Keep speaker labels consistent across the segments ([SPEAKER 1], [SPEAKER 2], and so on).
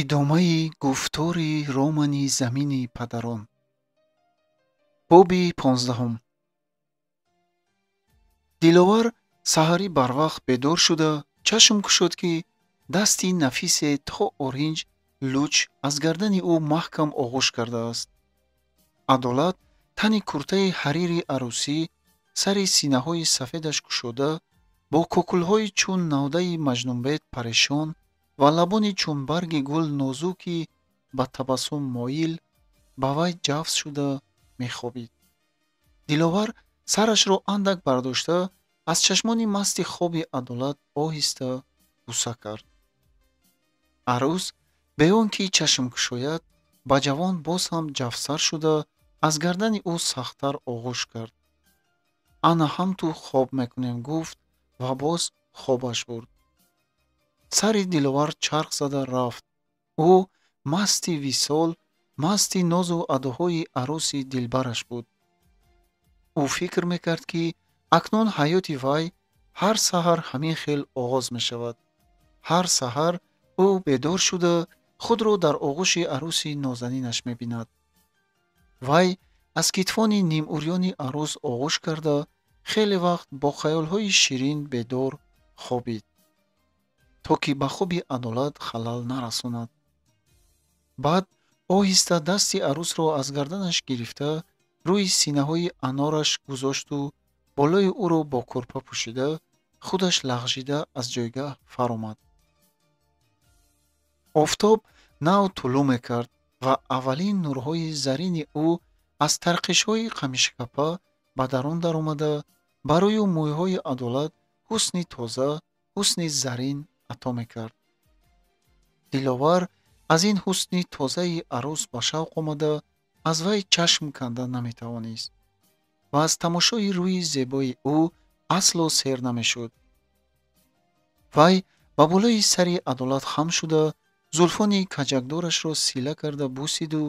[SPEAKER 1] Идомаи гуфтори романи Замини падарон. Боби 15. Диловар саҳарӣ барвақт бедор шуда, чашм кушод, ки дасти нафисе то оринҷ луч аз гардани ӯ маҳкам оғӯш кардааст. Адолат тани куртаи ҳарири арӯсӣ, сари синаҳои сафедаш кушода, бо кӯкулҳои чун навдаи маҷнунбед парешон ва лабони чун барги гул нозуки ба табассум моил ба вай ҷафс шуда мехобид. Диловар сарашро андак бардошта, аз чашмони масти хоби Адолат оҳиста буса кард. Арӯс бе он ки чашм кушояд, ба ҷавон боз ҳам ҷафстар шуда, аз гардани ӯ сахттар оғӯш кард. Ана ҳам ту хоб мекунем, гуфт ва боз хобаш бурд. Сари Диловар чарх зада рафт. Ӯ масти висол, масти нозу адоҳои арӯси дилбараш буд. Ӯ фикр мекард, ки акнун ҳаёти вай ҳар саҳар ҳамин хел оғоз мешавад. Ҳар саҳар ӯ бедор шуда, худро дар оғӯши арӯси нозанинаш мебинад. Вай аз китфони нимурёни арӯс оғӯш карда, хеле вақт бо хаёлҳои ширин бедор хобид, то ки ба хоби Адолат халал нарасонад. Баъд оҳиста дасти арӯсро аз гарданаш гирифта, рӯи синаҳои анораш гузошту болои ӯро бо кӯрпа пӯшида, худаш лағжида аз ҷойгаҳ фаромад. Офтоб нав тулӯъ мекард ва аввалин нурҳои зарини ӯ аз тарқишҳои қамишкапа ба дарун даромада, ба рӯю мӯйҳои Адолат ҳусни тоза, ҳусни зарин ато мекард. Диловар аз ин ҳусни тозаи арӯс ба шавқ омада, аз вай чашм канда наметавонист ва аз тамошои рӯи зебои ӯ асло сер намешуд. Вай ба болои сари Адолат хам шуда, зулфони каҷакдорашро сила карда бусиду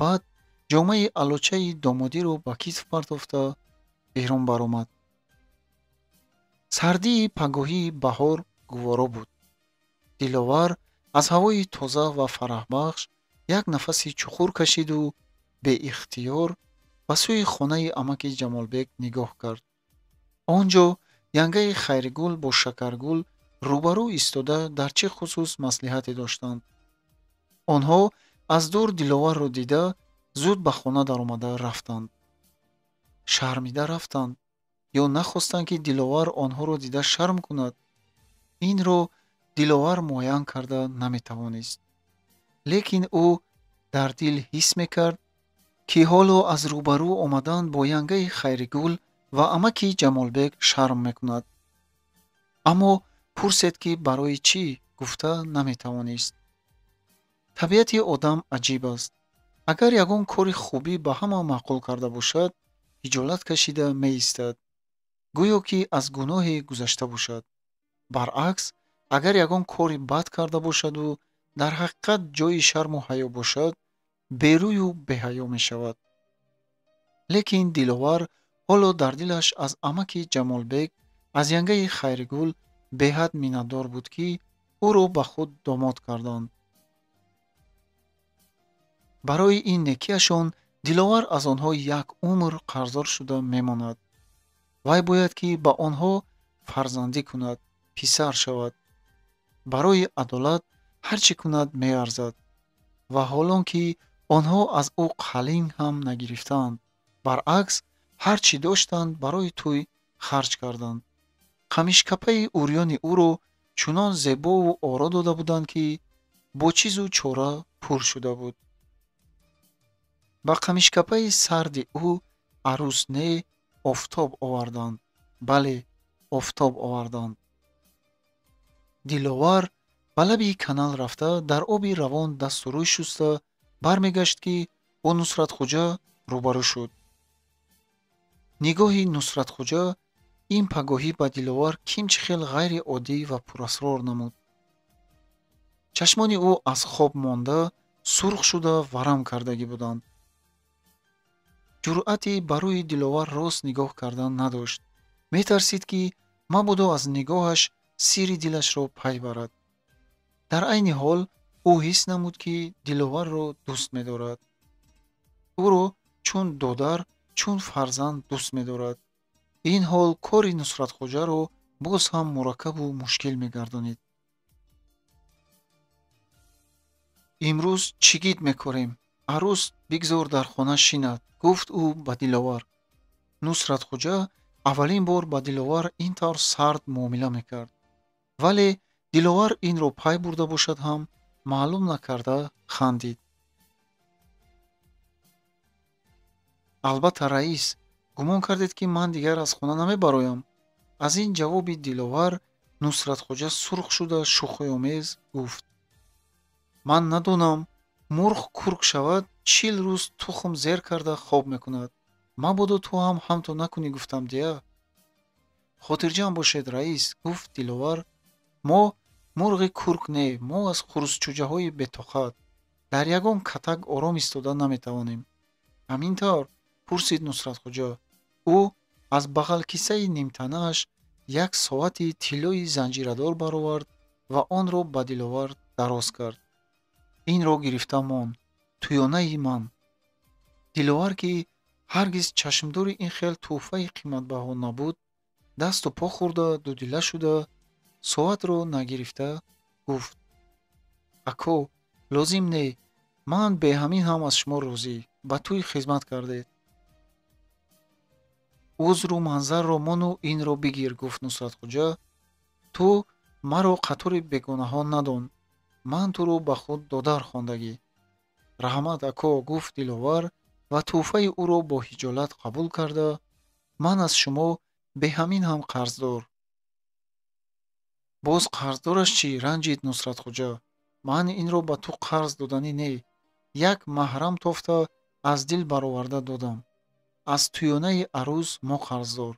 [SPEAKER 1] баъд ҷомаи алочаи домодиро ба китф партофта берун баромад. Сардии пагоҳии баҳор гуворо буд. Диловар аз ҳавои тоза ва фараҳбахш як нафаси чуқур кашиду беихтиёр ба сӯи хонаи амаки Ҷамолбек нигоҳ кард. Он ҷо янгаи Хайригул бо Шакаргул рӯбарӯ истода дар чӣ хусус маслиҳате доштанд. Онҳо аз дур Диловарро дида, зуд ба хона даромада рафтанд. Шармида рафтанд ё нахостанд, ки Диловар онҳоро дида шарм кунад. Инро Диловар муайян карда наметавонист. Лекин ӯ дар дил ҳис мекард, ки ҳоло аз рӯбарӯ омадан бо янгаи Хайригул ва амаки Ҷамолбек шарм мекунад. Аммо пурсед, ки барои чӣ, гуфта наметавонист. Табиати одам аҷиб аст. Агар ягон кори хубӣ ба ҳама маъқул карда бошад, ҳиҷолат кашида меистад, гӯё ки аз гуноҳе гузашта бошад. Баръакс, агар ягон кори бад карда бошаду дар ҳақиқат ҷои шарму ҳаё бошад, берӯю беҳаё мешавад. Лекин Диловар ҳоло дар дилаш аз амаки Ҷамолбек, аз янгаи Хайригул беҳад миннатдор буд, ки ӯро ба худ домод карданд. Барои ин некиашон Диловар аз онҳо як умр қарздор шуда мемонад. Вай бояд ки ба онҳо фарзандӣ кунад, писар шавад. Барои Адолат ҳар чӣ кунад меарзад. Ва ҳолон ки онҳо аз ӯ қалин ҳам нагирифтаанд, баръакс ҳар чӣ доштанд барои тӯй харҷ карданд. Қамишкапаи урёни ӯро чунон зебову оро дода буданд, ки бо чизу чора пур шуда буд. Ба қамишкапаи сарди ӯ арӯс не, офтоб оварданд. Бале, офтоб оварданд. Диловар ба лаби канал рафта, дар оби равон дасту рӯй шуста бармегашт, ки бо Нусратхуҷа рӯбарӯ шуд. Нигоҳи Нусратхуҷа ин пагоҳӣ ба Диловар ким чӣ хел ғайриоддӣ ва пурасрор намуд. Чашмони ӯ аз хоб монда, сурх шуда варам кардагӣ буданд. Ҷуръати ба рӯи Диловар рост нигоҳ кардан надошт. Метарсид, ки мабодо аз нигоҳаш сирри дилашро пай барад. Дар айни ҳол Ӯ ҳис намуд, ки Диловарро дӯст медорад. Ӯро чун додар, чун фарзанд дӯст медорад. Ин ҳол кори Нусратхоҷаро боз ҳам мураккабу мушкил мегардонид. Имрӯз чигит мекорем, арӯс бигзор дар хона шинад, гуфт ӯ ба Диловар. Нусратхоҷа аввалин бор ба Диловар ин тавр сард муомила мекард. Вале Диловар инро пай бурда бошад ҳам маълум накарда хандид. Албатта, раис, гумон кардед, ки ман дигар аз хона намебароям. Аз ин ҷавоби Диловар Нусратхоҷа сурх шуда шӯхиомез гуфт: ман надонам, мурғ курк шавад, 40 рӯз тухм зер карда хоб мекунад. Мабодо ту ҳам ҳамто накунӣ, гуфтам дия. Хотирҷамъ бошед, раис, гуфт Диловар. Мо мурғи курк не, мо аз хурусчӯҷаҳои бетоқат. Дар ягон катак ором истода наметавонем. Ҳамин тавр? Пурсид Нусратхоҷа. Ӯ аз бағалкисаи нимтанааш як соати тиллои занҷирадор баровард ва онро ба Диловар дароз кард. Инро гирифта мон, тӯёнаи ман. Диловар, ки ҳаргиз чашмдори ин хел тӯҳфаи қиматбаҳо набуд, дасту по хӯрда дудила шуда соатро нагирифта гуфт: ако, лозим не, ман бе ҳамин ҳам аз шумо розӣ, ба тӯй хизмат кардед. Узру манзарро мону инро бигир, гуфт Нусратхоҷа. Ту маро қатори бегонаҳо надон, ман туро ба худ додар хондагӣ. Раҳмат, ако, гуфт Диловар ва тӯҳфаи ӯро бо ҳиҷолат қабул карда, ман аз шумо бе ҳамин ҳам қарздор. Боз қарздораш чӣ? Ранҷид Нусратхоҷа. Ман инро ба ту қарз доданӣ не, як маҳрам тофта аз дил бароварда додам. Аз тӯёнаи арӯз мо қарздор.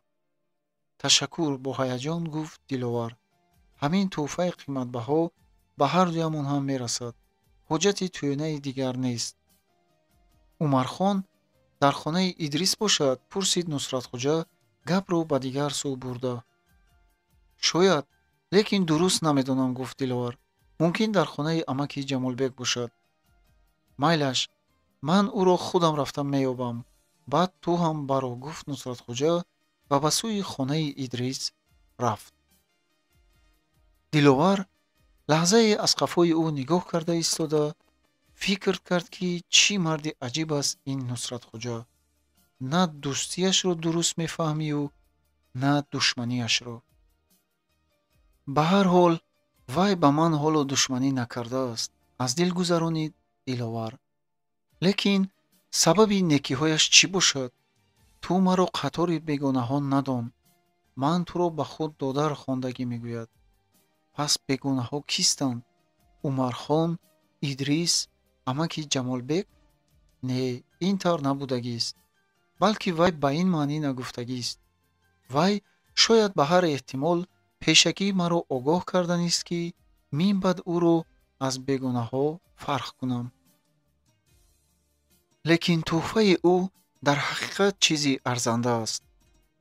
[SPEAKER 1] Ташаккур, бо ҳаяҷон гуфт Диловар. Ҳамин тӯҳфаи қиматбаҳо ба ҳар дуямон ҳам мерасад. Ҳоҷати тӯёнаи дигар нест. Умархон дар хонаи Идрис бошад? Пурсид Нусратхоҷа, гапро ба дигар сӯ бурда. Шояд, лекин дуруст намедонам, гуфт Диловар. Мумкин дар хонаи амаки Ҷамолбек бошад. Майлаш, ман ӯро худам рафта меёбам. Баъд ту ҳам баро, гуфт Нусратхоҷа ва ба сӯи хонаи Идрис рафт. Диловар лаҳзае аз қафои ӯ нигоҳ карда истода фикр кард, ки чӣ марди аҷиб аст ин Нусратхоҷа. На дӯстияшро дуруст мефаҳмию, на душманияшро. Ба ҳар ҳол, вай ба ман ҳоло душманӣ накардааст, аз дил гузаронид Диловар. Лекин сабаби некиҳояш чӣ бошад? Ту маро қатори бегонаҳон надон, ман туро ба худ додар хондагӣ, мегӯяд. Пас бегонаҳо кистанд? Умархон, Идрис, амаки Ҷамолбек? Не, ин тавр набудагист, балки вай ба ин маънӣ нагуфтагист. Вай шояд ба ҳар эҳтимол пешакӣ маро огоҳ карданист, ки минбаъд ӯро аз бегонаҳо фарқ кунам. Лекин тӯҳфаи ӯ дар ҳақиқат чизи арзанда аст.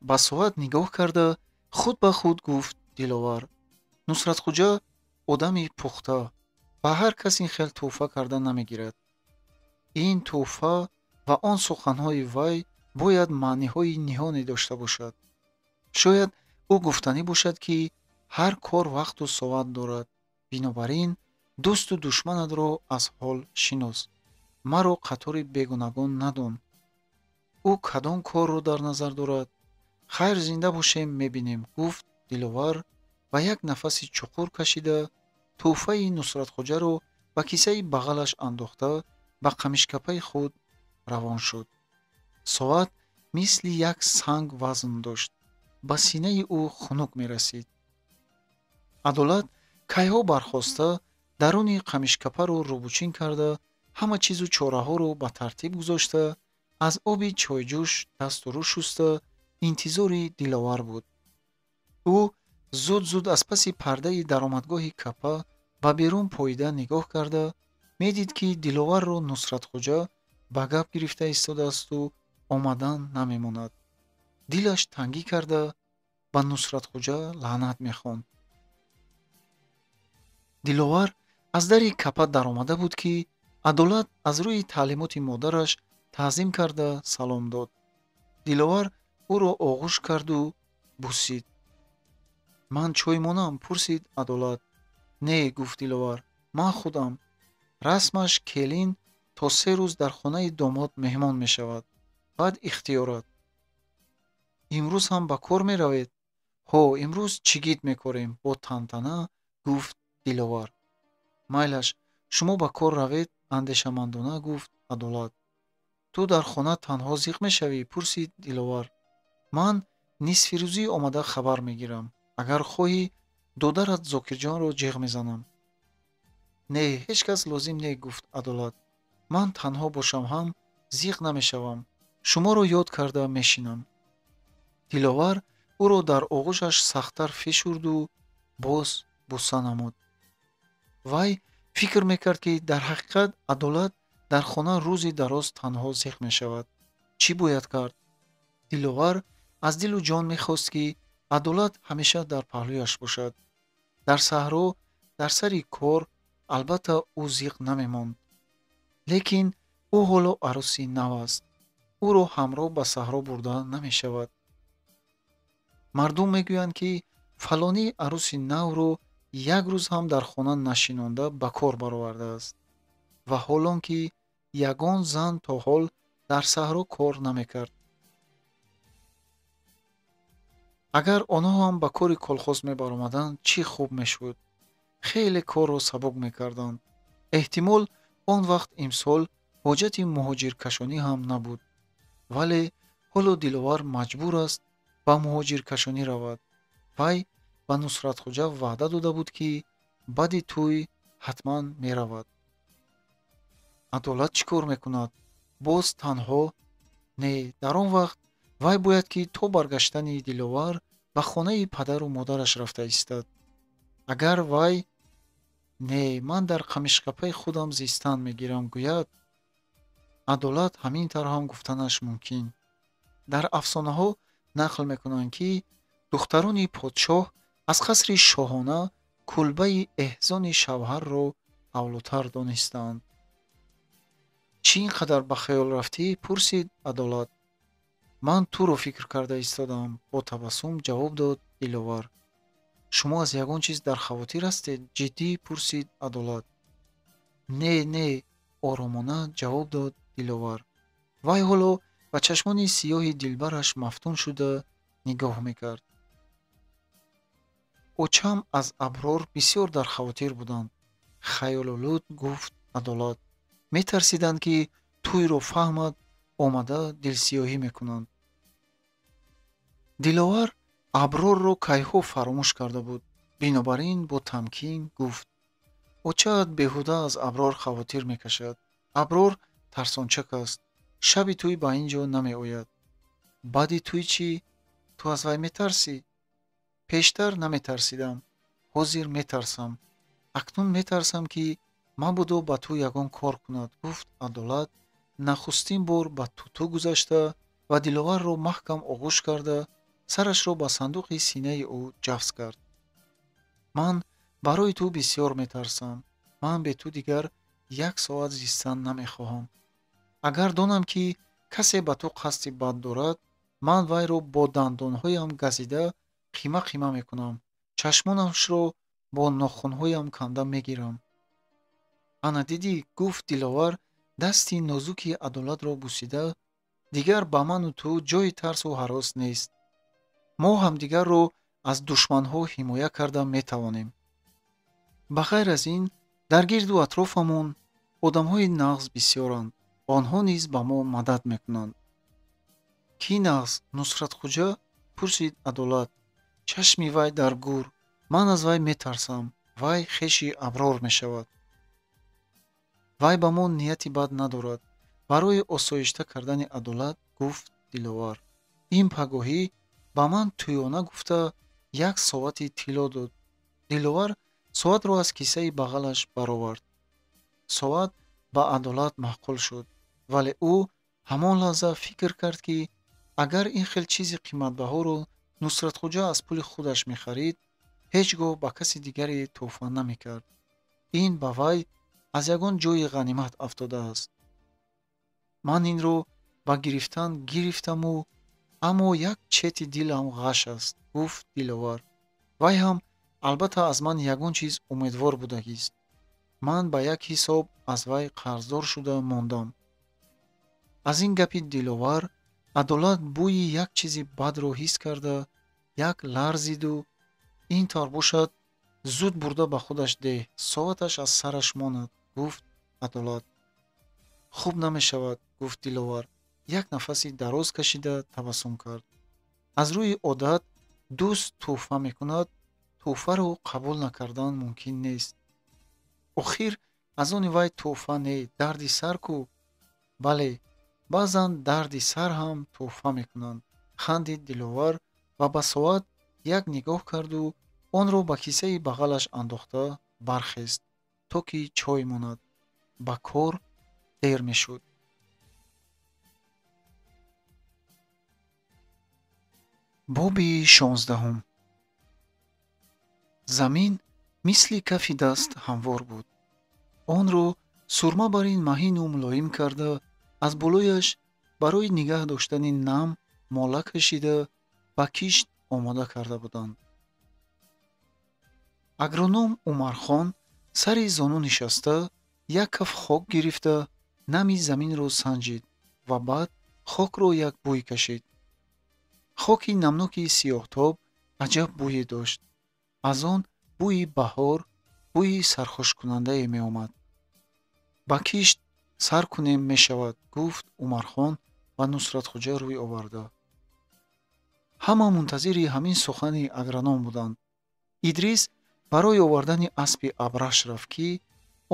[SPEAKER 1] Ба соат нигоҳ карда худ ба худ гуфт Диловар. Нусратхоҷа одами пухта, ба ҳар кас ин хел тӯҳфа карда намегирад. Ин тӯҳфа ва он суханҳои вай бояд маъниҳои ниҳоне дошта бошад. Шояд ӯ гуфтанӣ бошад, ки ҳар кор вақту соат дорад. Бинобар ин дӯсту душманатро аз ҳол шинос. Маро қатори бегонагон надон. Ӯ кадом корро дар назар дорад? Хайр, зинда бошем, мебинем, гуфт Диловар ва як нафаси чуқур кашида тӯҳфаи Нусратхоҷаро ба кисаи бағалаш андохта ба қамишкапаи худ равон шуд. Соат мисли як санг вазн дошт, ба синаи ӯ хунук мерасид. Адолат кайҳо бархоста даруни қамишкапаро рӯбучин карда, ҳама чизу чораҳоро ба тартиб гузошта, аз оби чойҷӯш дасту рӯ шуста интизори Диловар буд. Ӯ зуд-зуд аз паси пардаи даромадгоҳи капа ба берун поида нигоҳ карда медид, ки Диловарро Нусратхоҷа ба гап гирифта истодаасту омадан намемонад. Дилаш тангӣ карда ба Нусратхоҷа лаънат мехонд. Диловар Аз дари капа даромада буд, ки Адолат аз рӯи таълимоти модараш таъзим карда салом дод. Диловар ӯро оғӯш карду бусид. Ман чой монам? Пурсид Адолат. Не, гуфт Диловар, ман худам. Расмаш келин то 3 рӯз дар хонаи домод меҳмон мешавад. Баъд ихтиёрат. Имрӯз ҳам ба кор меравед? Ҳо, имрӯз чигит мекорем, бо тантана гуфт Диловар. Майлаш, шумо ба кор равед, андешамандона гуфт Адолат. Ту дар хона танҳо зиқ мешавӣ? Пурсид Диловар. Ман нисфирӯзӣ омада хабар мегирам. Агар хоҳӣ, додарат Зокирҷонро ҷеғ мезанам. Не, ҳеҷ кас лозим не, гуфт Адолат. Ман танҳо бошам ҳам зиқ намешавам. Шуморо ёд карда мешинам. Диловар ӯро дар оғӯшаш сахттар фишурду боз буса намуд. Вай фикр мекард, ки дар ҳақиқат Адолат дар хона рӯзи дароз танҳо зиқ мешавад. Чӣ бояд кард? Диловар аз дилу ҷон мехост, ки Адолат ҳамеша дар паҳлӯяш бошад. Дар саҳро, дар сари кор албатта ӯ зиқ намемонд. Лекин ӯ ҳоло арӯси нав аст. Ӯро ҳамроҳ ба саҳро бурда намешавад. Мардум мегӯянд, ки фалонӣ арӯси навро як рӯз ҳам дар хона нашинонда ба кор баровардааст. Ва ҳолон ки ягон зан то ҳол дар саҳро кор намекард. Агар онҳо ҳам ба кори колхоз мебаромаданд, чӣ хуб мешуд. Хеле корро сабук мекарданд. Эҳтимол он вақт имсол ҳоҷати муҳоҷиркашонӣ ҳам набуд. Вале ҳоло Диловар маҷбур аст ба муҳоҷиркашонӣ равад. Вай ба Нусратхоҷа ваъда дода буд, ки баъди тӯй ҳатман меравад. Адолат чӣ кор мекунад? Боз танҳо? Не, дар он вақт вай бояд, ки то баргаштани Диловар ба хонаи падару модараш рафта истад. Агар вай не, ман дар қамишқапаи худам зистан мегирам гӯяд, Адолат ҳамин тавр ҳам гуфтанаш мумкин. Дар афсонаҳо нақл мекунанд, ки духтарони подшоҳ аз қасри шоҳона кулбаи эҳзони шавҳарро авлотар донистанд. Чӣ ин қадар ба хаёл рафтӣ? Пурсид Адолат. Ман туро фикр карда истодам, бо табассум ҷавоб дод Диловар. Шумо аз ягон чиз дар хавотир ҳастед? Ҷиддӣ пурсид Адолат. Не, не, оромона ҷавоб дод Диловар. Вай ҳоло ба чашмони сиёҳи дилбараш мафтун шуда нигоҳ мекард. Очам аз Аброр бисёр дар хавотир буданд. Хаёлолуд гуфт Адолат. Метарсиданд, ки тӯйро фаҳмад, омада дилсиёҳӣ мекунанд. Диловар Аброрро кайҳо фаромӯш карда буд. Бинобар ин бо тамкин гуфт: очаат беҳуда аз Аброр хавотир мекашад. Аброр тарсончак аст. Шаби тӯй ба ин ҷо намеояд. Баъди тӯй чӣ? Ту аз вай метарсӣ? Пештар наметарсидам. Ҳозир метарсам. Акнун метарсам, ки мабодо ба ту ягон кор кунад, гуфт Адолат, нахустин бор ба туту гузашта ва Диловарро маҳкам оғӯш карда, сарашро ба сандуқи синаи ӯ ҷафс кард. Ман барои ту бисёр метарсам. Ман бе ту дигар як соат зистан намехоҳам. Агар донам, ки касе ба ту қасди бад дорад, ман вайро бо дандонҳоям газида қима қима мекунам. Чашмонашро бо нохунҳоям канда мегирам. Ана дидӣ, гуфт Диловар, дасти нозуки Адолатро бусида, дигар ба ману ту ҷои тарсу ҳарос нест. Мо ҳамдигарро аз душманҳо ҳимоя карда метавонем. Ба ғайр аз ин, дар гирду атрофамон одамҳои нағз бисёранд. Онҳо низ ба мо мадад мекунанд. Кӣ нағз? Нусратхоҷа? Пурсид Адолат. Чашми вай дар гур. Ман аз вай метарсам. Вай хеши Аброр мешавад. Вай ба мо нияти бад надорад. Барои осоишта кардани Адолат гуфт Диловар. Ин пагоҳӣ ба ман тӯёна гуфта як соати тилло дод. Диловар соатро аз кисаи бағалаш баровард. Соат ба Адолат маъқул шуд, вале ӯ ҳамон лаҳза фикр кард, ки агар ин хел чизи қиматбаҳоро Нусратхоҷа аз пули худаш мехарид, ҳеҷ гоҳ ба каси дигаре тӯҳфа намекард. Ин ба вай аз ягон ҷойи ғанимат афтодааст. Ман инро ба гирифтан гирифтаму, аммо як чети дилам ғаш аст, гуфт Диловар. Вай ҳам албатта аз ман ягон чиз умедвор будагист. Ман ба як ҳисоб аз вай қарздор шуда мондам. Аз ин гапи Диловар Адолат бӯи як чизи бадро ҳис карда, як ларзиду ин тавр бошад, зуд бурда ба худаш деҳ, соаташ аз сараш монад, гуфт Адолат. Хуб намешавад, гуфт Диловар. Як нафаси дароз кашида табассум кард. Аз рӯи одат дӯст тӯҳфа мекунад, тӯҳфаро қабул накардан мумкин нест. Охир аз они вай тӯҳфа не, дарди сар ку. Бале, баъзан дарди сар ҳам тӯҳфа мекунанд, хандид Диловар ва ба соат як нигоҳ карду онро ба кисаи бағалаш андохта бархест, то ки чой монад. Ба кор дер мешуд. Боби 16. Замин мисли кафи даст ҳамвор буд. Онро сурма бар ин маҳину мулоим карда, аз болояш барои нигаҳ доштани нам мола кашида ба кишт омода карда буданд. Агроном Умархон сари зону нишаста, як каф хок гирифта, нами заминро санҷид ва баъд хокро як бӯй кашид. Хоки намноки сиёҳтоб аҷаб бӯе дошт. Аз он бӯи баҳор, бӯи сархушкунандае меомад. Ба кишт сар кунем мешавад, гуфт Умархон ба Нусратхоҷа рӯй оварда. Ҳама мунтазири ҳамин сухани агроном буданд. Идрис барои овардани аспи абраш рафт, ки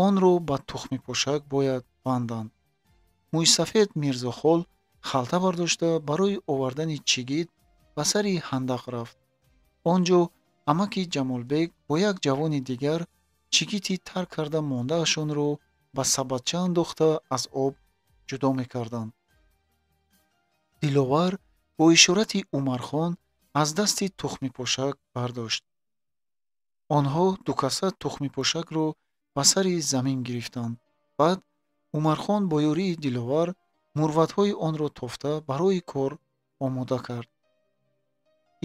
[SPEAKER 1] онро ба тухмипошак бояд банданд. Мӯйсафед Мирзохол халта бардошта барои овардани чигит ба сари ҳандақ рафт. Он ҷо амаки Ҷамолбек бо як ҷавони дигар чигити тар карда мондаашонро ба сабадча андохта аз об ҷудо мекарданд. Диловар бо ишорати Умархон аз дасти тухмипошак бардошт. Онҳо дукаса тухмипошакро ба сари замин гирифтанд. Баъд Умархон бо ёрии Диловар мурватҳои онро тофта барои кор омода кард.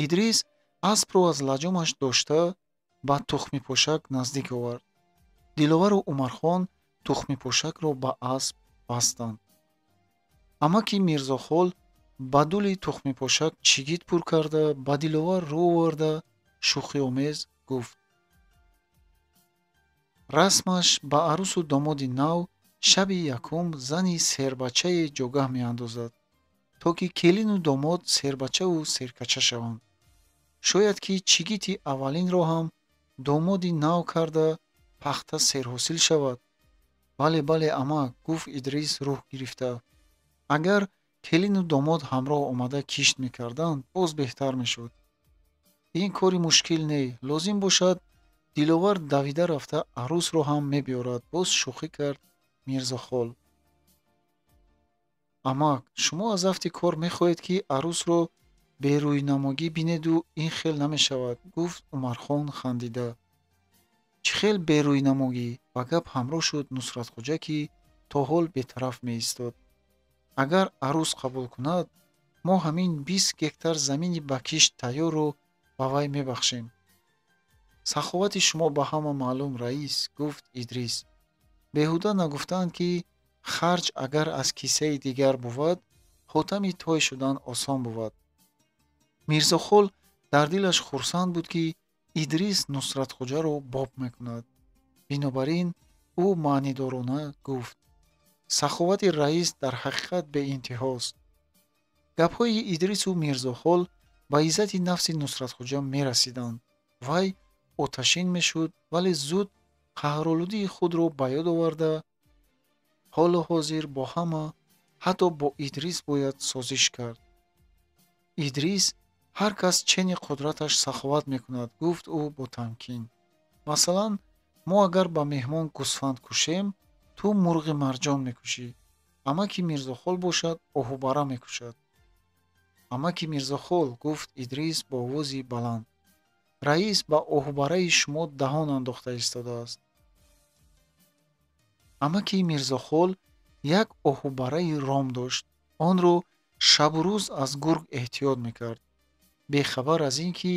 [SPEAKER 1] Идрис аспро аз лаҷомаш дошта ба тухмипошак наздик овард. Диловару Умархон тухмипошакро ба асп бастанд. Амаки Мирзохол ба дули тухмипошак чигит пур карда ба Диловар рӯ оварда шӯхиомез гуфт: расмаш ба арӯсу домоди нав шаби якум зани сербачае ҷогаҳ меандозад, то ки келину домод сербачаву серкача шаванд. Шояд ки чигити аввалинро ҳам домоди нав карда пахта серҳосил шавад. Бале, бале, амак, гуфт Идрис рӯҳ гирифта. Агар келину домод ҳамроҳ омада кишт мекарданд, боз беҳтар мешуд. Ин кори мушкил не, лозим бошад Диловар давида рафта арӯсро ҳам мебиёрад, боз шӯхӣ кард Мирзохол. Амак, шумо аз афти кор мехоҳед, ки арӯсро берӯйнамогӣ бинеду ин хел намешавад, гуфт Умархон хандида. Чӣ хел берӯйнамогӣ? Ба гап ҳамроҳ шуд Нусратхоҷа, ки то ҳол бетараф меистод. Агар арӯс қабул кунад, мо ҳамин 20 гектар замини ба кишт тайёрро ба вай мебахшем. Саховати шумо ба ҳама маълум, раис, гуфт Идрис. Беҳуда нагуфтаанд, ки харҷ агар аз кисаи дигар бувад, хотами той шудан осон бувад. Мирзохол дар дилаш хурсанд буд, ки Идрис Нусратхоҷаро боб мекунад. Бинобар ин ӯ маънидорона гуфт: саховати раис дар ҳақиқат беинтиҳост. Гапҳои Идрису Мирзохол ба иззати нафси Нусратхоҷа мерасиданд. Вай оташин мешуд, вале зуд қаҳролудии худро ба ёд оварда, ҳоло ҳозир бо ҳама, ҳатто бо Идрис бояд созиш кард. Идрис ҳар кас чени қудраташ саховат мекунад, гуфт ӯ бо тамкин. Масалан, мо агар ба меҳмон гӯсфанд кушем, ту мурғи марҷон мекушӣ, амаки Мирзохол бошад оҳубара мекушад. Амаки Мирзохол, гуфт Идрис бо овози баланд, раис ба оҳубараи шумо даҳон андохта истодааст. Амаки Мирзохол як оҳубараи ром дошт. Онро шабу рӯз аз гург эҳтиёт мекард, бехабар аз ин ки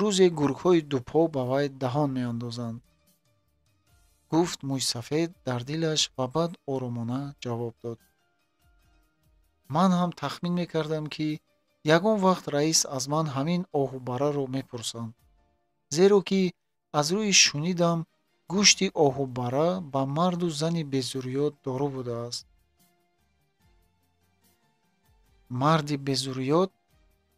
[SPEAKER 1] рӯзе гургҳои дупо ба вай даҳон меандозанд. Гуфт мӯйсафед дар дилаш ва баъд оромона ҷавоб дод. Ман ҳам тахмин мекардам, ки ягон вақт раис аз ман ҳамин оҳубараро мепурсанд, зеро ки аз рӯи шунидам гӯшти оҳубара ба марду зани безурёт дору будааст. Марди безурёт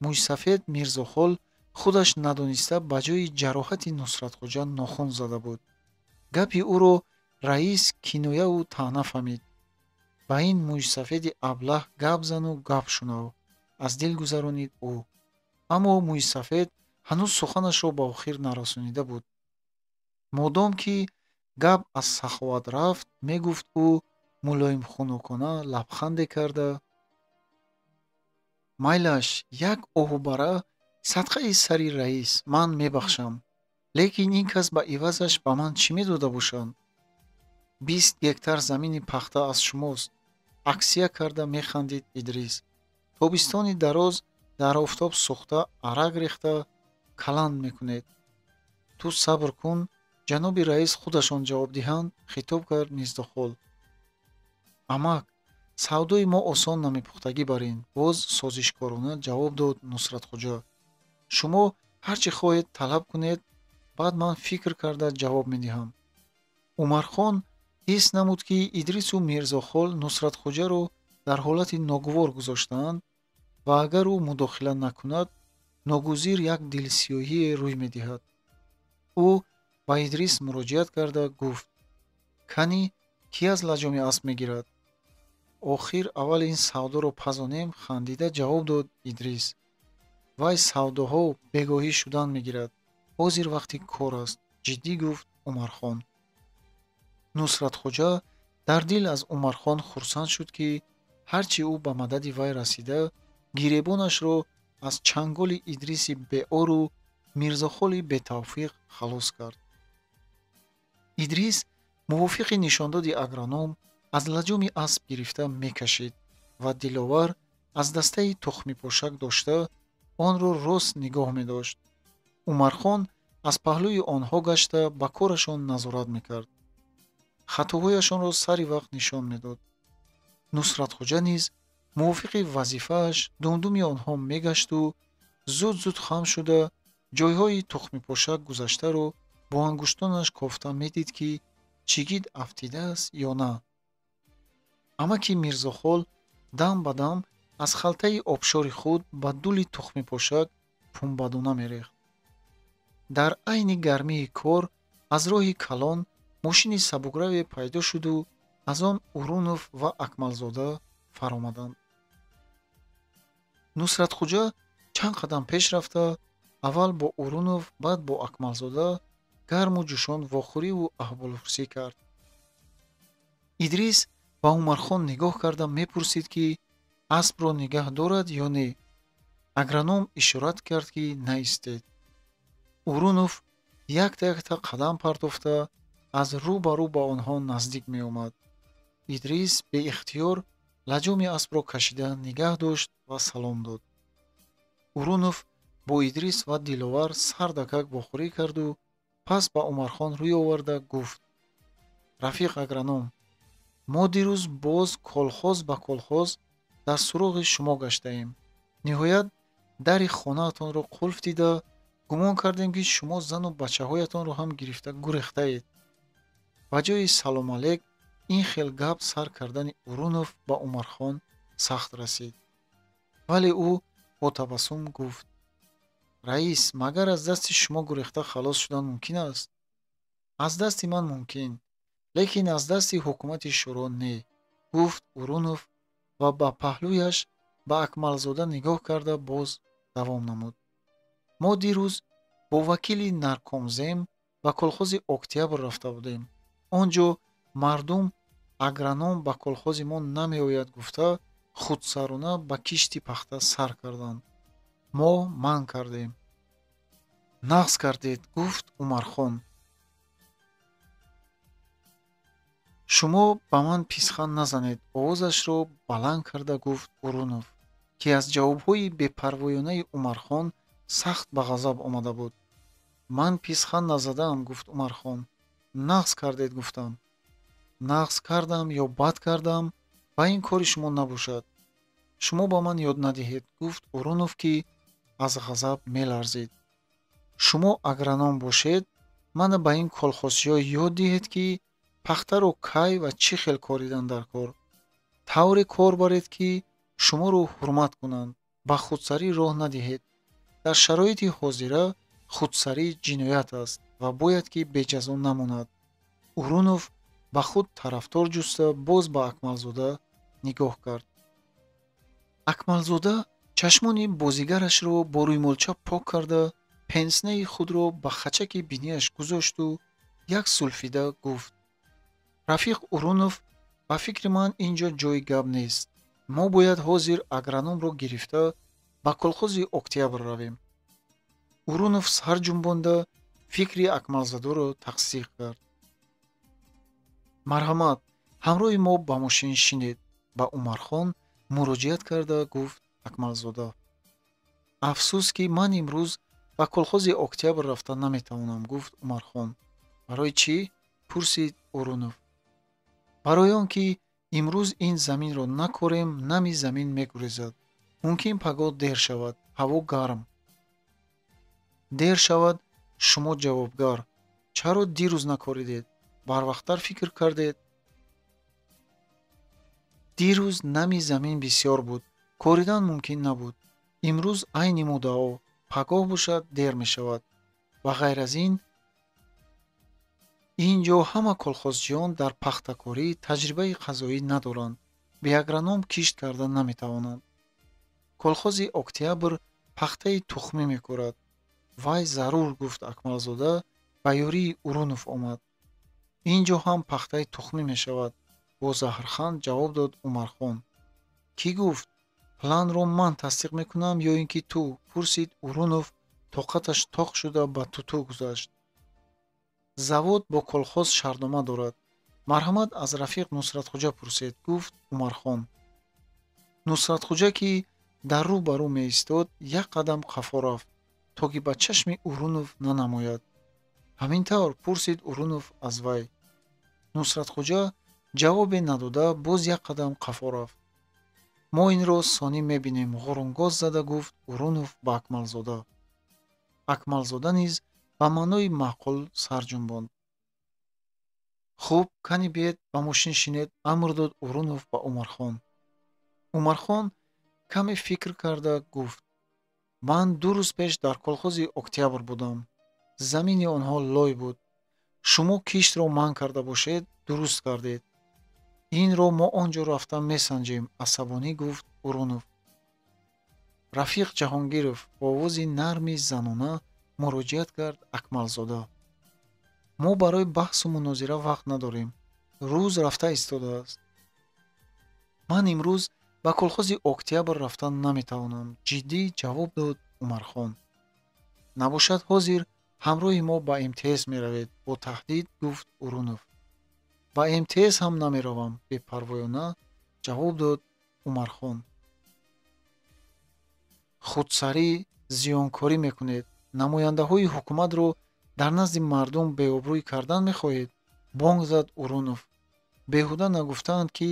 [SPEAKER 1] мӯйсафед Мирзохол худаш надониста ба ҷои ҷароҳати Нусратхоҷа нохун зада буд. Гапи ӯро раис кинояву таъна фаҳмид. Ба ин мӯйсафеди аблаҳ гап зану гап шунав, аз дил гузаронид ӯ. Аммо мӯйсафед ҳанӯз суханашро ба охир нарасонида буд. Модом ки гап аз саховат рафт, мегуфт ӯ мулоимхунукона лабханде карда: майлаш, як оҳубара садқаи сари раис, ман мебахшам. Лекин ин кас ба ивазаш ба ман чӣ медода бошанд? 20 гектар замини пахта аз шумост. Аксия карда механдид Идрис. Тобистони дароз дар офтоб сӯхта арак рехта каланд мекунед. Ту сабр кун, ҷаноби раис худашон ҷавоб диҳанд, хитоб кард Мирзохол. Амак, савдои мо осон намепухтагӣ бар ин, боз созишкорона ҷавоб дод Нусратхоҷа. Шумо ҳар чӣ хоҳед талаб кунед, баъд ман фикр карда ҷавоб медиҳам. Умархон ҳис намуд, ки Идрису Мирзохол Нусратхоҷаро дар ҳолати ногувор гузоштаанд ва агар ӯ мудохила накунад, ногузир як дилсиёҳие рӯй медиҳад. Ӯ ба Идрис муроҷиат карда гуфт: кани кӣ аз лаҷоми асп мегирад? Охир аввал ин савдоро пазонем, хандида ҷавоб дод Идрис. Вай савдоҳо бегоҳӣ шудан мегирад. Ҳозир вақти кор аст, ҷиддӣ гуфт Умархон. Нусратхоҷа дар дил аз Умархон хурсанд шуд, ки ҳарчи ӯ ба мадади вай расида, гиребонашро аз чанголи Идриси беору Мирзохоли бетавфиқ халос кард. Идрис мувофиқи нишондоди агроном аз лаҷоми асп гирифта мекашид ва Диловар аз дастаи тухмипошак дошта онро рост нигоҳ медошт. Умархон аз паҳлӯи онҳо гашта ба корашон назорат мекард. Хатоҳояшонро сари вақт нишон медод. Нусратхоҷа низ мувофиқи вазифааш думдуми онҳо мегашту зуд-зуд хам шуда ҷойҳои тухмипошак гузаштаро бо ангуштонаш кофта медид, ки чигит афтидааст ё на. Амаки Мирзохол дам ба дам аз халтаи обшори худ ба дули тухмипошак пунбадона мерехт. Дар айни гармии кор аз роҳи калон мошини сабукраве пайдо шуду аз он Урунов ва Акмалзода фаромаданд. Нусратхоҷа чанд қадам пеш рафта аввал бо Урунов, баъд бо Акмалзода гарму ҷӯшон вохӯриву аҳволпурсӣ кард. Идрис ба Умархон нигоҳ карда мепурсид, ки аспро нигаҳ дорад ё не. Агроном ишорат кард, ки наистед. Урунов якта-якта қадам партофта аз рӯ ба рӯ ба онҳо наздик меомад. Идрис беихтиёр лаҷоми аспро кашида нигаҳ дошт ва салом дод. Урунов бо Идрис ва Диловар сардакак вохӯрӣ карду пас ба Умархон рӯй оварда гуфт: рафиқ агроном, мо дирӯз боз колхоз ба колхоз дар суроғи шумо гаштаем. Ниҳоят дари хонаатонро қулф дида гумон кардем, ки шумо зану бачаҳоятонро ҳам гирифта гурехтаед. Ба ҷои салом алек ин хел гап сар кардани Урунов ба Умархон сахт расид. Вале ӯ бо табассум гуфт: раис, магар аз дасти шумо гурехта халос шудан мумкин аст? Аз дасти ман мумкин, лекин аз дасти ҳукумати шӯро не, гуфт Урунов ва ба паҳлӯяш ба Акмалзода нигоҳ карда боз давом намуд. Мо дирӯз бо вакили наркомзем ба колхози Октябр рафта будем. Он ҷо мардум агроном ба колхози мо намеояд гуфта худсарона ба кишти пахта сар карданд. Мо манъ кардем. Нағз кардед, гуфт Умархон. Шумо ба ман писхан назанед, овозашро баланд карда гуфт Урунов, ки аз ҷавобҳои бепарвоёнаи Умархон сахт ба ғазаб омада буд. Ман писхан назадаам, гуфт Умархон. Нағз кардед, гуфтам. Нағз кардам ё бад кардам, ба ин кори шумо набошад. Шумо ба ман ёд надиҳед, гуфт Урунов, ки аз ғазаб меларзид. Шумо агроном бошед, мана ба ин колхозчиҳо ёд диҳед, ки пахтаро кай ва чӣ хел коридан дар кор. Тавре кор баред, ки шуморо ҳурмат кунанд, ба худсарӣ роҳ надиҳед. Дар шароити ҳозира худсарӣ ҷиноят аст ва бояд ки беҷазо намонад. Урунов ба худ тарафдор ҷуста боз ба Акмалзода нигоҳ кард. Акмалзода чашмони бозигарашро бо рӯймолча пок карда, пенснеи худро ба хачаки бинияш гузошту як сулфида гуфт: Рафиқ Урунов, ба фикри ман ин ҷо ҷои гап нест. Мо бояд ҳозир агрономро гирифта ба колхози Октябр равем. Урунов сар ҷунбонда фикри Акмалзодаро тасдиқ кард. Марҳамат, ҳамроҳи мо ба мошин шинед, ба Умархон муроҷиат карда гуфт Акмалзода. Афсӯс, ки ман имрӯз ба колхози Октябр рафта наметавонам, гуфт Умархон. Барои чӣ? Пурсид Урунов. Барои он ки имрӯз ин заминро накорем, нами замин мегурезад. Мумкин пагоҳ дер шавад, ҳаво гарм. Дер шавад, шумо ҷавобгар. Чаро дирӯз накоридед? Барвақттар фикр кардед? Дирӯз нами замин бисёр буд, коридан мумкин набуд. Имрӯз айни муддао, пагоҳ бошад дер мешавад. Ва ғайр аз ин, ин ҷо ҳама колхозчиён дар пахтакорӣ таҷрибаи қазоӣ надоранд, бе агроном кишт карда наметавонанд. Колхози Октябр пахтаи тухмӣ мекорад. Вай зарур, гуфт Акмалзода, ба ёрии Урунов омад. Ин ҷо ҳам пахтаи тухмӣ мешавад, бо заҳрханд ҷавоб дод Умархон. Кӣ гуфт? Планро ман тасдиқ мекунам ё ин ки ту? Пурсид Урунов, тоқаташ тоқ шуда ба туту гузашт. Завод бо колхоз шартнома дорад. Марҳамат аз рафиқ Нусратхуҷа пурсед, гуфт Умархон. Нусратхуҷа, ки дар рӯ ба рӯ меистод, як қадам қафо рафт, то ки ба чашми Урунов нанамояд. Ҳамин тавр, пурсид Урунов аз вай. Нусратхуҷа ҷавобе надода боз як қадам қафо рафт. Мо инро сонӣ мебинем, ғурунгоз зада гуфт Урунов ба Акмалзода. Акмалзода низ ба маънои маъқул сар ҷунбонд. Хуб, кани биед ба мошин шинед, амр дод Урунов ба Умархон. Умархон каме фикр карда гуфт: Ман 2 рӯз пеш дар колхози Октябр будам. Замини онҳо лой буд. Шумо киштро манъ карда бошед, дуруст кардед. Инро мо он ҷо рафта месанҷем, асабонӣ гуфт Урунов. Рафиқ Ҷаҳонгиров бо овози нарми занона муроҷиат кард Акмалзода. Мо барои баҳсу мунозира вақт надорем. Рӯз рафта истодааст. Ман имрӯз ба колхози Октябр рафтан наметавонам, ҷиддӣ ҷавоб дод Умархон. Набошад ҳозир ҳамроҳи мо ба МТС меравед, бо таҳдид гуфт Урунов. Ба МТС ҳам намеравам, бепарвоёна ҷавоб дод Умархон. Худсарӣ зиёнкорӣ мекунед. Намояндаҳои ҳукуматро дар назди мардум беобрӯй кардан мехоҳед? Бонг зад Урунов. Беҳуда нагуфтаанд, ки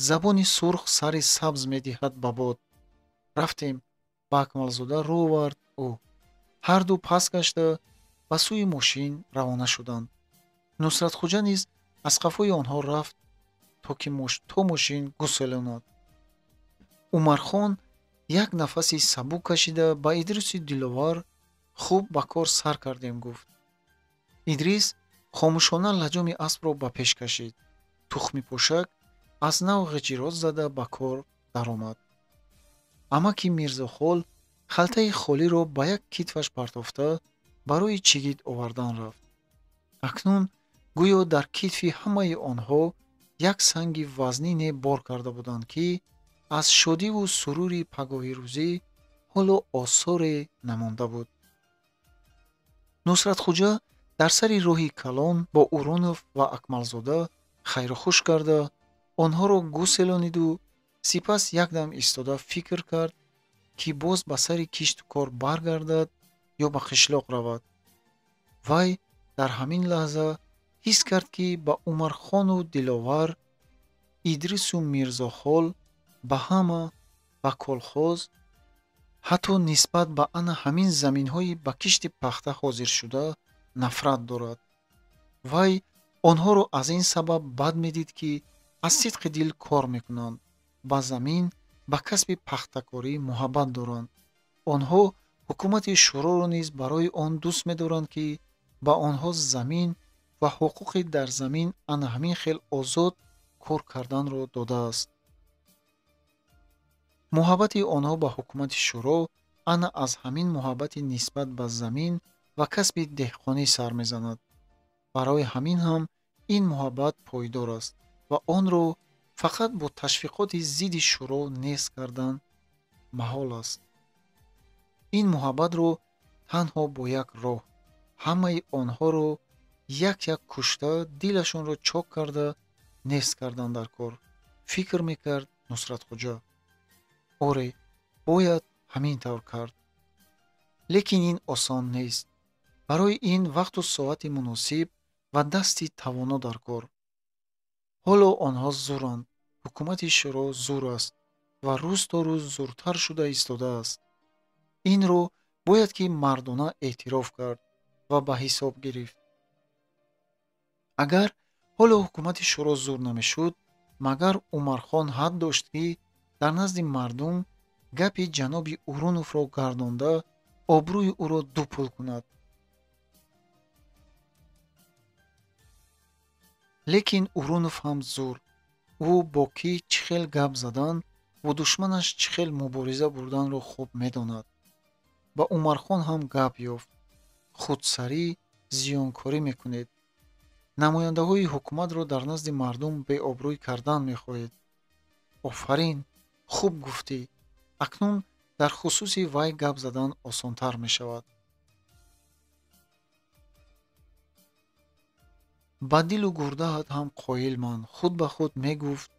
[SPEAKER 1] забони сурх сари сабз медиҳад ба бод. Рафтем, ба Акмалзода рӯ овард ӯ. Ҳарду пас гашта ба сӯи мошин равона шуданд. Нусратхуҷа низ аз қафои онҳо рафт, то мошин гуселонад. Умархон як нафаси сабук кашида ба Идриси Диловар хуб ба кор сар кардем, гуфт. Идрис хомӯшона лаҷоми аспро ба пеш кашид. Тухмипошак аз нав ғиҷироз зада ба кор даромад. Амаки Мирзохол халтаи холиро ба як китфаш партофта барои чигит овардан рафт. Акнун гӯё дар китфи ҳамаи онҳо як санги вазнине бор карда буданд, ки аз шодиву сурури пагоҳирӯзӣ ҳоло осоре намонда буд. Нусратхуҷа дар сари роҳи калон бо Урунов ва Акмалзода Хайру хуш карда онҳоро гуселониду сипас якдам истода фикр кард, ки боз ба сари кишту кор баргардад ё ба қишлоқ равад. Вай дар ҳамин лаҳза ҳис кард, ки ба Умархону Диловар, Идрису Мирзохол, ба ҳама, ба колхоз, ҳатто нисбат ба ана ҳамин заминҳои ба кишти пахта ҳозиршуда нафрат дорад. Вай онҳоро аз ин сабаб бад медид, ки аз сидқи дил кор мекунанд, ба замин, ба касби пахтакорӣ муҳаббат доранд. Онҳо ҳукумати шӯроро низ барои он дӯст медоранд, ки ба онҳо замин ва ҳуқуқи дар замин ана ҳамин хел озод кор карданро додааст. Муҳаббати онҳо ба ҳукумати шӯро ана аз ҳамин муҳаббати нисбат ба замин ва касби деҳқонӣ сар мезанад. Барои ҳамин ҳам ин муҳаббат пойдор аст ва онро фақат бо ташвиқоти зидди шӯро нест кардан маҳол аст. Ин муҳаббатро танҳо бо як роҳ, ҳамаи онҳоро як-як кушта, дилашонро чок карда нест кардан дар кор, фикр мекард Нусратхоҷа. Оре, бояд ҳамин тавр кард. Лекин ин осон нест. Барои ин вақту соати муносиб ва дасти тавоно дар кор. Ҳоло онҳо зуранд, ҳукумати шӯро зур аст ва рӯз то рӯз зуртар шуда истодааст. Инро бояд ки мардона эътироф кард ва ба ҳисоб гирифт. Агар ҳоло ҳукумати шӯро зур намешуд, магар Умархон ҳад дошт, ки дар назди мардум гапи ҷаноби Уруновро гардонда обрӯи ӯро ду пул кунад. Лекин Урунов ҳам зур. Ӯ бо кӣ чӣ хел гап задан, бо душманаш чӣ хел мубориза бурданро хуб медонад. Ба Умархон ҳам гап ёфт. Худсарӣ, зиёнкорӣ мекунед. Намояндаҳои ҳукуматро дар назди мардум беобрӯй кардан мехоҳед. Офарин, хуб гуфтӣ. Акнун дар хусуси вай гап задан осонтар мешавад. Ба дилу гурдаат ҳам қоил ман, худ ба худ мегуфт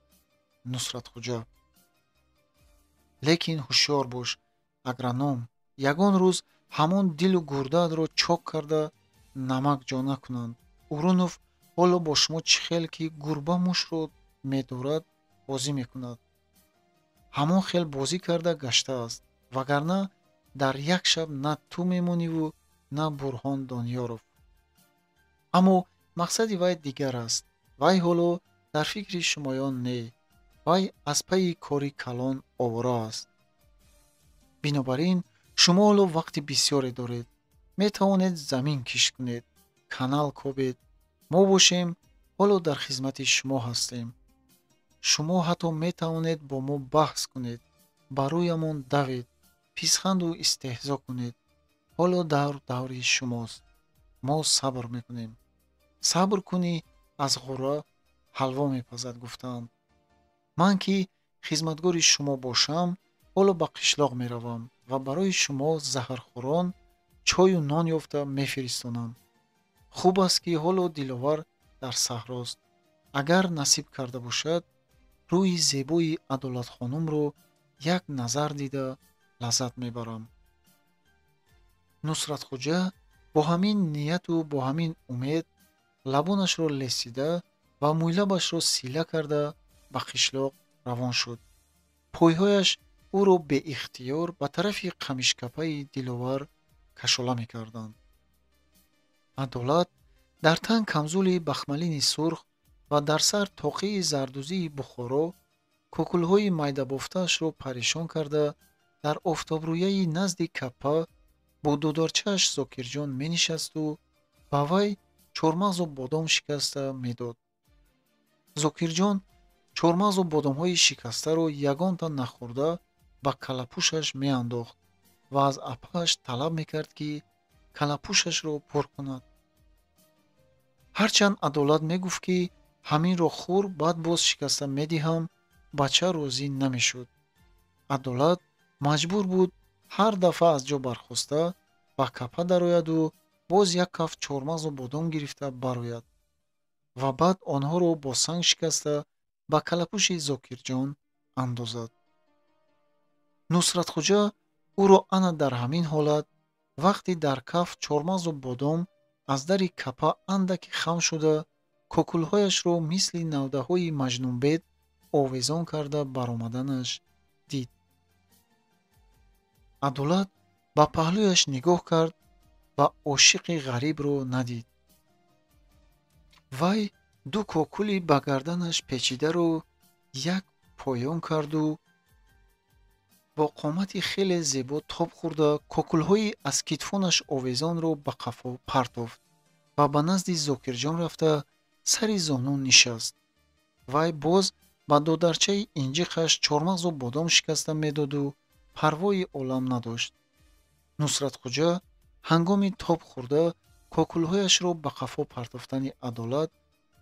[SPEAKER 1] Нусратхоҷа. Лекин ҳушёр бош, агроном, ягон рӯз ҳамон дилу гурдаатро чок карда намак ҷо накунанд. Урунов ҳоло бо шумо чӣ хел ки гурба мушро медорад бозӣ мекунад. Ҳамон хел бозӣ карда гаштааст, вагарна дар як шаб на ту мемониву на Бурҳон Дониёров. Аммо мақсади вай дигар аст. Вай ҳоло дар фикри шумоён не, вай аз пайи кори калон овора аст. Бинобар ин шумо ҳоло вақти бисёре доред. Метавонед замин кишт кунед, канал кобед. Мо бошем ҳоло дар хизмати шумо ҳастем. Шумо ҳатто метавонед бо мо баҳс кунед, ба рӯямон давед, писханду истеҳзо кунед. Ҳоло давр даври шумост. Мо сабр мекунем. Сабр кунӣ, аз ғура ҳалво мепазад, гуфтаанд. Ман ки хизматгори шумо бошам, ҳоло ба қишлоқ меравам ва барои шумо заҳрхӯрон чою нон ёфта мефиристонам. Хуб аст, ки ҳоло Диловар дар саҳрост. Агар насиб карда бошад, рӯи зебои Адолатхонумро як назар дида лаззат мебарам. Нусратхоҷа бо ҳамин нияту бо ҳамин умед лабонашро лесида ва мӯйлабашро сила карда ба қишлоқ равон шуд. Пойҳояш ӯро беихтиёр ба тарафи қамишкапаи Диловар кашола мекарданд. Адолат дар тан камзули бахмалини сурх ва дар сар тоқии зардузии Бухоро кӯкулҳои майдабофтаашро парешон карда дар офтобрӯяи назди каппа бо додарчааш Зокирҷон менишасту ба вай чормағзу бодом шикаста медод. Зокирҷон чормағзу бодомҳои шикастаро ягонта нахӯрда ба калапӯшаш меандохт ва аз апааш талаб мекард, ки калапӯшашро пур кунад. Ҳарчанд Адолат мегуфт, ки ҳаминро хӯр, баъд боз шикаста медиҳам, бача розӣ намешуд. Адолат маҷбур буд ҳар дафъа аз ҷо бархоста ба капа дарояду боз як кафт чормағзу бодом гирифта барояд. ва баъд онҳоро бо санг шикаста ба калапуши Зокирҷон андозад. Нусратхуҷа ӯро ана дар ҳамин ҳолат, вақте дар каф чормағзу бодом аз дари капа андаке хам шуда, кокулҳояшро мисли навдаҳои маҷнунбед овезон карда баромаданаш дид. Адолат ба паҳлӯяш нигоҳ кард ва ошиқи ғарибро надид. Вай ду кокули ба гарданаш печидаро як поён карду бо қомати хеле зебо тоб хӯрда, кокулҳои аз китфонаш овезонро ба қафо партофт ва ба назди Зокирҷон рафта сари зону нишаст. Вай боз ба додарчаи инҷиқаш чормағзу бодом шикаста медоду парвои олам надошт. Нусратхуҷа ҳангоми тоб хӯрда кокулҳояшро ба қафо партофтани Адолат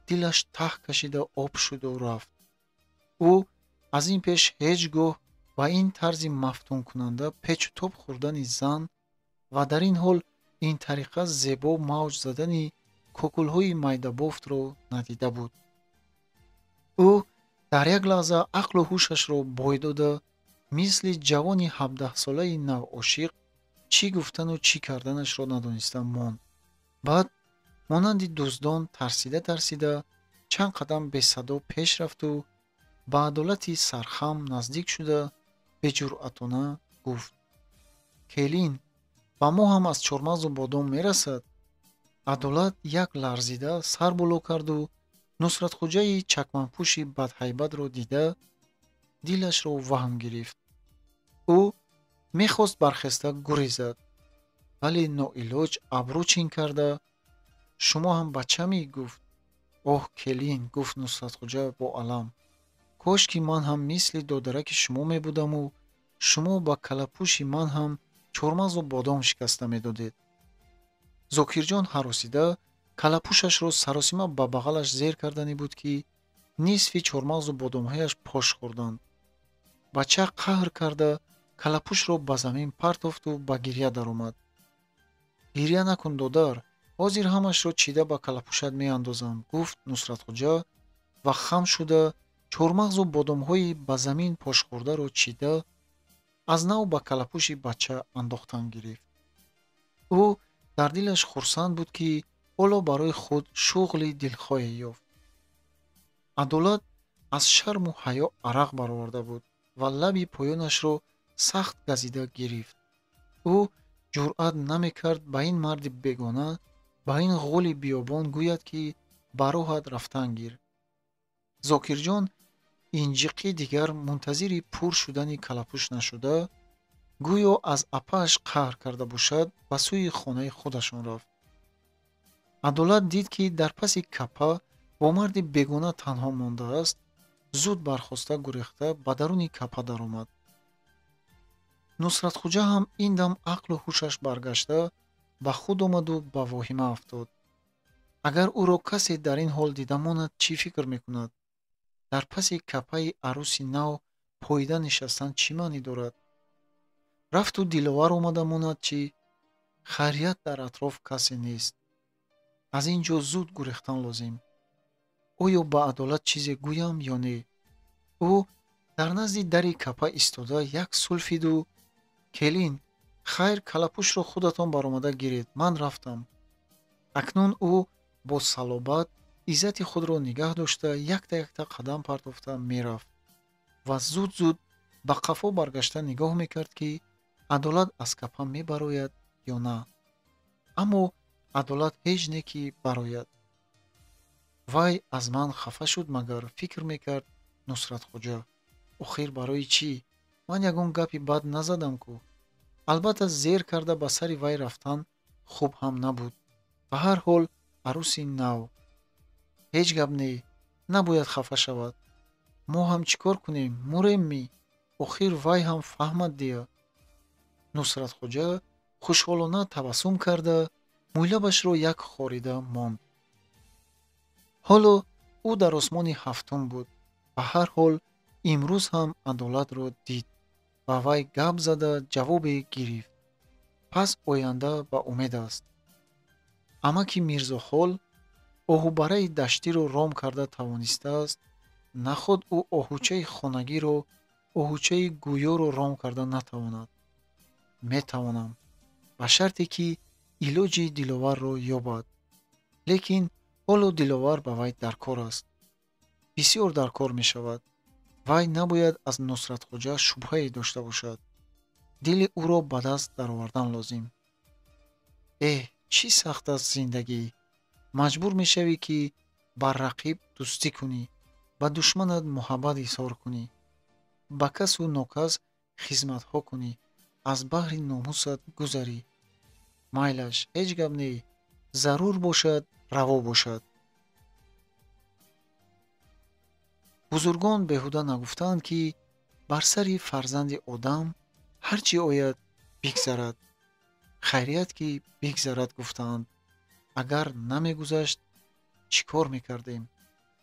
[SPEAKER 1] дилаш таҳ кашида об шуду рафт. Ӯ аз ин пеш ҳеҷ гоҳ ба ин тарзи мафтункунанда печу тоб хӯрдани зан ва дар ин ҳол ин тариқа зебо мавҷ задани кокулҳои майдабофтро надида буд. Ӯ дар як лаҳза ақлу ҳушашро бой дода, мисли ҷавони 17-солаи навошиқ чӣ гуфтану чӣ карданашро надониста монд. Баъд монанди дуздон тарсида тарсида чанд қадам бесадо пеш рафту ба Адолати сархам наздик шуда беҷуръатона гуфт: «Келин, ба мо ҳам аз чормағзу бодом мерасад?» Адолат як ларзида сар боло карду Нусратхуҷаи чакманпӯши бадҳайбатро дида дилашро ваҳм гирифт. Ӯ мехост бархеста гурезад, вале ноилоҷ абрӯ чин карда: «Шумо ҳам бачамӣ?» гуфт. «Оҳ, келин», гуфт Нусратхуҷа бо алам, «кош ки ман ҳам мисли додараки шумо мебудаму шумо ба калапӯши ман ҳам чормағзу бодом шикаста медодед». Зокирҷон ҳаросида калапӯшашро саросима ба бағалаш зер карданӣ буд, ки нисфи чормағзу бодомҳояш пош хӯрданд. Бача қаҳр карда калапӯшро ба замин партофту ба гирья даромад. «Гирья накун, додар, ҳозир ҳамашро чида ба калапӯшат меандозам», гуфт Нусратхуҷа ва хам шуда чормағзу бодомҳои ба замин пошхӯрдаро чида аз нав ба калапӯши бача андохтан гирифт. Ӯ дар дилаш хурсанд буд, ки ҳоло барои худ шуғли дилхоҳе ёфт. Адолат аз шарму ҳаё арақ бароварда буд ва лаби поёнашро сахт газида гирифт. Ӯ ҷуръат намекард ба ин марди бегона, ба ин ғули биёбон гӯяд, ки ба роҳат рафтан гир. Зокирҷон инҷиқӣ дигар мунтазири пур шудани калапӯш нашуда, гӯё аз апааш қаҳр карда бошад, ба сӯи хонаи худашон рафт. Адолат дид, ки дар паси капа бо марди бегона танҳо мондааст, зуд бархоста гурехта ба даруни капа даромад. Нусратхуҷа ҳам ин дам ақлу ҳушаш баргашта ба худ омаду ба воҳима афтод. Агар ӯро касе дар ин ҳол дида монад, чӣ фикр мекунад? Дар паси капаи арӯси нав поида нишастан чӣ маънӣ дорад? Рафту Диловар омада монад чӣ? Хайрият дар атроф касе нест. Аз ин ҷо зуд гурехтан лозим. Оё ба Адолат чизе гӯям ё не? Ӯ дар назди дари капа истода як сулфиду: «Келин, хайр, калапӯшро худатон баромада гиред, ман рафтам». Акнун ӯ бо салобат иззати худро нигаҳ дошта якта-якта қадам партофта мерафт ва зуд-зуд ба қафо баргашта нигоҳ мекард, ки Адолат аз капа мебарояд ё на. Аммо Адолат ҳеҷ не ки барояд. Вай аз ман хафа шуд магар, фикр мекард Нусратхуҷа. Охир барои чӣ? Ман ягон гапи бад назадам ку. Албатта зер карда ба сари вай рафтан хуб ҳам набуд. Ба ҳар ҳол арӯси нав. Ҳеҷ гап не, набояд хафа шавад. Мо ҳам чӣ кор кунем, мурем ми? Охир вай ҳам фаҳмад дия. Нусратхуҷа хушҳолона табассум карда мӯйлабашро як хорида монд. Ҳоло ӯ дар осмони ҳафтум буд. Ба ҳар ҳол имрӯз ҳам Адолатро дид ва вай гап зада ҷавобе гирифт. Пас оянда ба умед аст. Амаки Мирзохол Оҳубараи даштиро ром карда тавонистааст, наход ӯ оҳучаи хонагиро, оҳучаи гӯёро ром карда натавонад. Метавонам, ба шарте ки илоҷи Диловарро ёбад. Лекин ҳоло Диловар ба вай даркор аст. Бисёр даркор мешавад. Вай набояд аз Нусратхоҷа шубҳае дошта бошад. Дили ӯро ба даст даровардан лозим. Эҳ, чӣ сахт аст зиндагӣ! Маҷбур мешавӣ, ки бар рақиб дӯстӣ кунӣ, ба душманат муҳаббат изҳор кунӣ, ба касу нокас хизматҳо кунӣ, аз баҳри номусат гузарӣ. Майлаш, ҳеҷ гап не, зарур бошад, раво бошад. Бузургон беҳуда нагуфтаанд, ки бар сари фарзанди одам ҳар чӣ ояд бигзарад. Хайрият ки бигзарад гуфтаанд. Агар намегузашт, чӣ кор мекардем?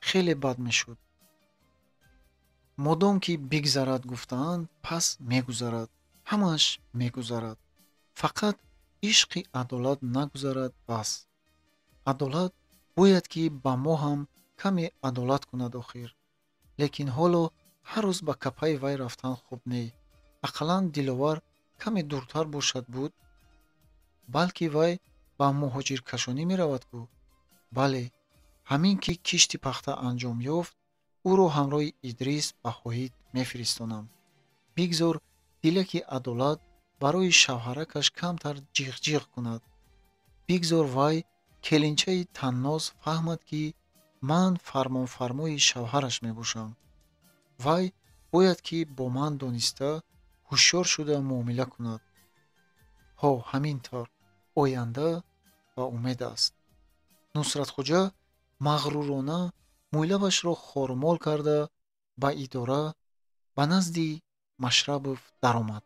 [SPEAKER 1] Хеле бад мешуд. Модом ки бигзарад гуфтаанд, пас мегузарад. Ҳамааш мегузарад. Фақат ишқи адолат нагузарад, бас. Адолат бояд ки ба мо ҳам каме адолат кунад охир. Лекин ҳоло ҳар рӯз ба капаи вай рафтан хуб не. Ақаллан Диловар каме дуртар бошад буд. Балки вай ба муҳоҷиркашонӣ меравад ку? Бале, ҳамин ки кишти пахта анҷом ёфт, ӯро ҳамроҳи Идрис ба Хоҳид мефиристонам. Бигзор дилаки адолат барои шавҳаракаш камтар ҷиғ-ҷиғ кунад. Бигзор вай келинчаи танноз фаҳмад, ки ман фармонфармои шавҳараш мебошам. Вай бояд ки бо ман дониста ҳушёр шуда муомила кунад. Ҳо, ҳамин тавр оянда ба умед аст. Нусратхоҷа мағрурона мӯйлабашро хормол карда ба идора ба назди Машрабов даромад.